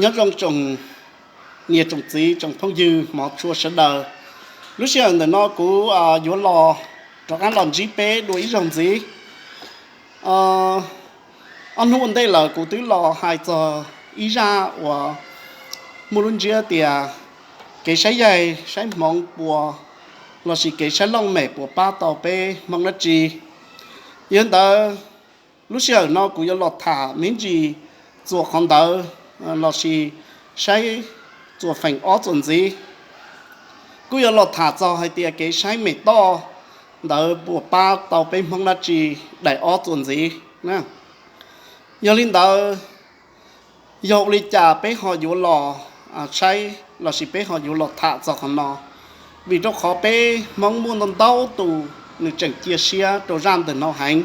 Nyob zoo tsoom niam tsoom txiv tsoom phooj ywg hmov tshua sawv daws. Lub sij hawm ntawm no kuv yuav los rov qab los ntsib peb dua ib zaug ntxiv. Ob hnub ua ntej lawm kuv twb los hais txog ib zaj uas muaj lub ntsiab tias kev saib yaig saib hmoov puas lossis kev saib looj mem puas pab tau peb Hmoob dab tsi. Yog li ntawd, lub sij hawm no kuv yuav los tham me ntsis txuas qhov ntawd lossis saib txuas feem ob txuas ntxiv. Kuj yuav los tham txog hais tias kev saib mem toj ntawd puas pab tau peb Hmoob dab tsi daim ob txuas ntxiv. Yog li ntawd, yog ua li cas peb ho yuav los saib lossis peb ho yuav los tham txog qhov no? Vim rau qhov peb Hmoob muaj ntau ntau tus nws tseem cia siab rau zaj ntawm no heev.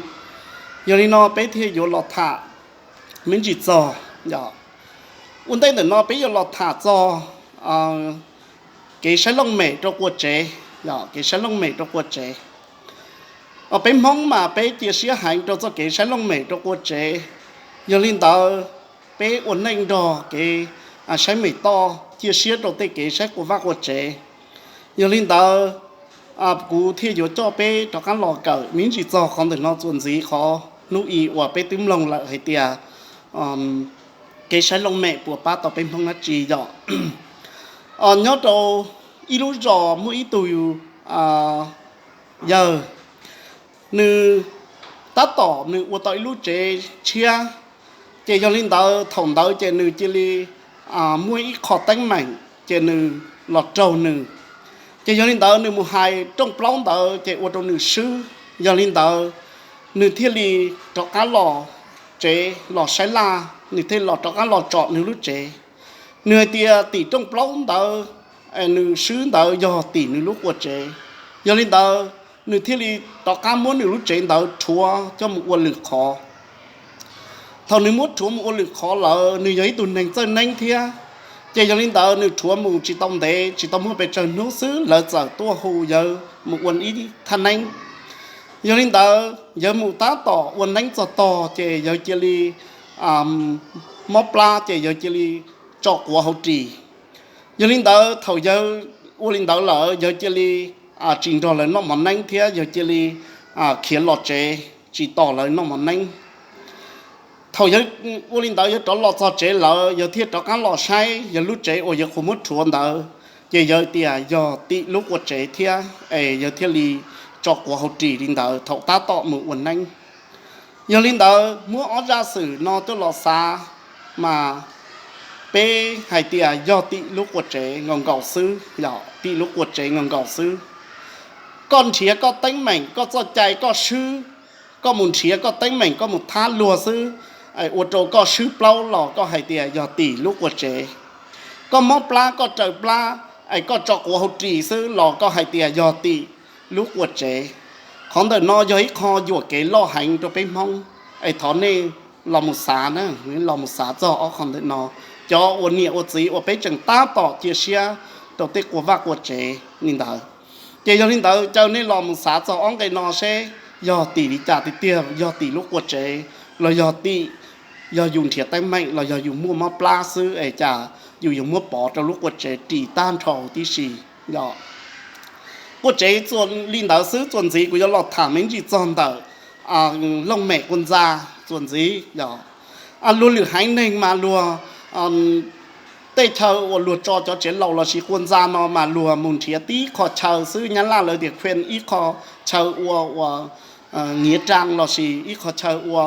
Yog li no peb thiaj yuav los tham me ntsis txog. Ua ntej ntawm no peb yuav los tham txog kev saib looj mem rau qua tsev, kev saib looj mem rau qua tsev. Peb Hmoob mas peb cia siab heev rau txoj kev saib looj mem rau qua tsev. Yog li ntawd, peb ua neej nrog kev saib mem toj, cia siab rau tej kev saib qua vaj qua tsev. Yog li ntawd, kuv thiaj yuav coj peb rov qab los kawm me ntsis txog qhov ntawm no txuas ntxiv, qhov hnub i uas peb twb mloog lawm hais tias kev saib looj mem puas pab tau peb Hmoob dab tsi yom. Nyob rau ib lub zos muaj ib tug yawg, nws tab tom nws ua tau ib lub tsev tshiab. Ces yog li ntawd thaum ntawd ces nws cia li muaj ib qho teeb meem ces nws los raug nws. Ces yog li ntawd nws mus hais rooj plaub ntawd ces ua rau nws swb. Yog li ntawd nws thiaj li rov qab los tsev los saib laj, nws thiaj los rov qab los tsom nws lub tsev. Nws hais tias tim rooj plaub ntawd nws swb ntawd yog tim nws lub qua tsev. Yog li ntawd nws thiaj li rov qab muab nws lub tsev ntawd rhuav coj mus ua lwm qhov. Thaum nws muab rhuav mus ua lwm qhov lawm, nws yog ib tug neeg txawj neeb thiab, ces yog li ntawd nws rhuav mus tsis tau ntev, tsis tau muaj pes tsawg hnub xwb lawv txawm tuaj hu yawg mus ua ib thaj neeb. Yog li ntawd yawg mus tab tom ua neeb txog tog ces yawg cia li mob plab ces yawg cia li tso quav hauv ris. Yog li ntawd thaum yawg ua li ntawd lawm yawg cia li tsis nrog lawv noj mov neeb thiab yawg cia li khiav los tsev tsis tos lawv noj mov neeb. Thaum yawg ua li ntawd yawg rov los txog tsev lawm yawg thiaj rov qab los saib yawg lub tsev uas yawg qhuav muab rhuav ntawd, ces yawg tias yog tim lub qua tsev thiab es yawg thiaj li tso quav hauv ris li ntawd thaum tab tom mus ua neeb. Yog li ntawd muab ob zaj xwm no tuaj los xav mas peb hais tias yog tim lub qua tsev nkaus nkaus xwb, yog tim lub qua tsev nkaus nkaus xwb. Koj nrhiav koj teeb meem koj txoj cai koj swb, koj mus nrhiav koj teeb meem koj mus thab luag xwb, ua rau koj swb plaub los koj hais tias yog tim lub qua tsev. Koj mob plab koj raws plab es koj tso quav hauv ris xwb los koj hais tias yog tim lub qua tsev. Qhov ntawm no yog ib qho yuam kev loj heev rau peb Hmoob, es thov nej los mus xav na, los mus xav txog ob qho ntawm no. Cov uas niam ua txiv uas peb tseem tab tom cia siab rau tej qua vaj qua tsev li ntawd, ces yog li ntawd caw nej los mus xav txog ob nqe no seb yog tim li cas tiag tiag, yog tim lub qua tsev los yog tim, yog yus nrhiav teeb meem los yog yus muaj mob plab xwb es cas yus yuav muab pov rau lub qua tsev ris tag nrho tib si. Qua tsev txuas li ntawd xwb, txuas ntxiv kuv yuav los tham me ntsis txog ntawm looj mem qua ntxa txuas ntxiv. Luag lwm haiv neeg mas luag tej chaw uas luag tso cov tsev laus lossis qua ntxa no mas luag mus nrhiav tib qho chaw xwb, Nyab Laj lawv tias khuen ib qho chaw ua uas nyiav raa lossis ib qho chaw ua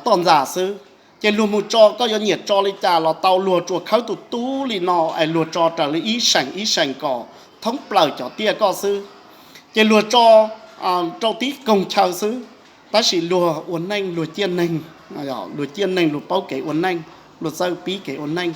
toj ntxas xwb. Ces luag mus tso, koj yuav nyiam tso li cas los tau, luag tsuas khawb tus tub li no es luag tso raws li ib seem ib seem kom thoob plaws cov tiaj koj xwb. Ces luag tso rau tib koog chaw xwb, tab sis luag ua neej luag ciaj neeg, luag ciaj neeg luag paub kev ua neej, luag txawj pib kev ua neej.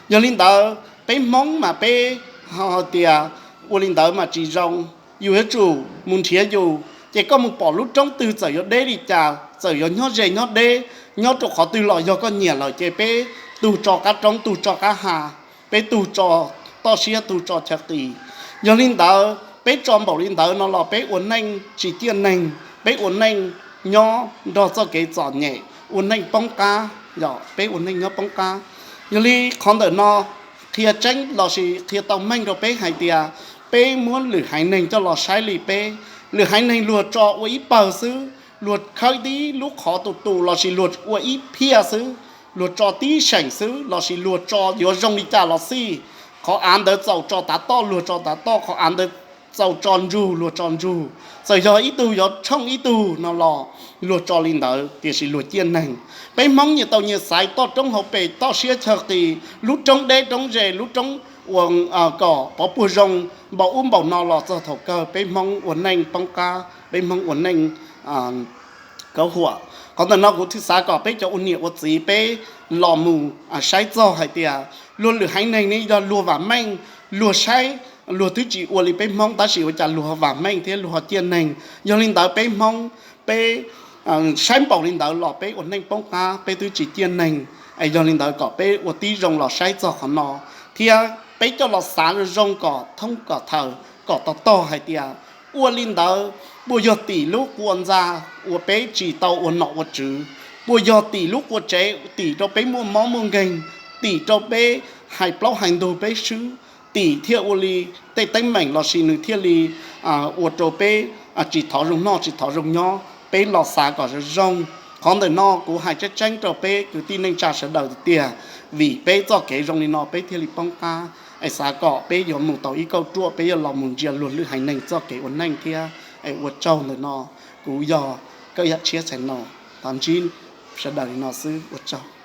Yog li ntawd peb Hmoob mas peb ho tias ua li ntawd mas tsis zoo. Yus yuav tsum mus nrhiav yus, ces koj mus pom lub roob twg txawm yuav deb li cas, txawm yuav nyob ze nyob deb, nyob rau qhov twg los yog koj nyiam lawm ces peb tug tso qab roob tug tso qab ha, peb tug tso toj siab tug tso chaw qis. Yog li ntawd peb tso npaum li ntawd no los peb ua neej tsis ciaj neeg, peb ua neej nyob nrog txoj kev txom nyem, ua neej poob qab, yog peb ua neej nyob poob qab. Yog li qhov ntawm no qhia tseeb lossis qhia tau meej rau peb hais tias peb muab lwm haiv neeg coj los saib li peb. Lwm haiv neeg luag tso ua ib pawg xwb, luag khawb tib lub qhov tus tus lossis luag ua ib phiaj xwb, luag tso tib seem xwb lossis luag tso yuav zoo li cas los xij, qhov av ntawd txaus tso tav toj luag tso tav toj, qhov av ntawd txaus tso ntsug luag tso ntsug, txawm yog ib tug yuav tshooj ib tug no los luag tso li ntawd, tiam sis luag ciaj neeg. Peb Hmoob nyias tau nyias xaiv toj roob hauv pes, toj siab chaw qis, lub roob deb roob ze, lub roob ua kom pov puag zoo, npaum ub npaum no los txog thaum kawg peb Hmoob ua neej poob qab, peb Hmoob ua neej kaub huam. Qhov ntawm no kuv thiaj xav kom peb cov ua niam ua txiv peb los mus saib txog hais tias luag lwm haiv neeg ne yog luag vam meej, luag saib luag twb tsis ua li peb Hmoob tab sis ua cas luag vam meej thiab luag ho ciaj neeg. Yog li ntawd peb Hmoob peb saib npaum li ntawd los peb ua neej poob qab, peb twb tsis ciaj neeg. Es yog li ntawd kom peb ua tib zoo los saib txog qhov no thiab peb coj los xav zoo zoo kom thoob kom thaws kom tog tog hais tias ua li ntawd puas yog tim lub qua ntxa uas peb tsis tau ua nom ua tswv, puas yog tim lub qua tsev tim rau peb muaj mob muaj nkeeg, tim rau peb hais plaub hais ntug peb swb, tim thiaj ua li tej teeb meem lossis nws thiaj li ua rau peb tsis thov zoo noj tsis thov zoo nyob. Peb los xav kom zoo zoo. Qhov ntawm no kuv hais tseeb tseeb rau peb kwv tij neej tsa sawv daws tiag, vim peb txoj kev zoo li no peb thiaj li poob qab. Es xav kom peb yuav mus tau ib kauj ruam, peb yuav los mus ntsia luag lwm haiv neeg txoj kev ua neej thiab. Es ua tsaug ntawm no, kuv yog Kawj Yaj Tshiab Txhais Nau, thov ntsib sawv daws li no xwb, ua tsaug.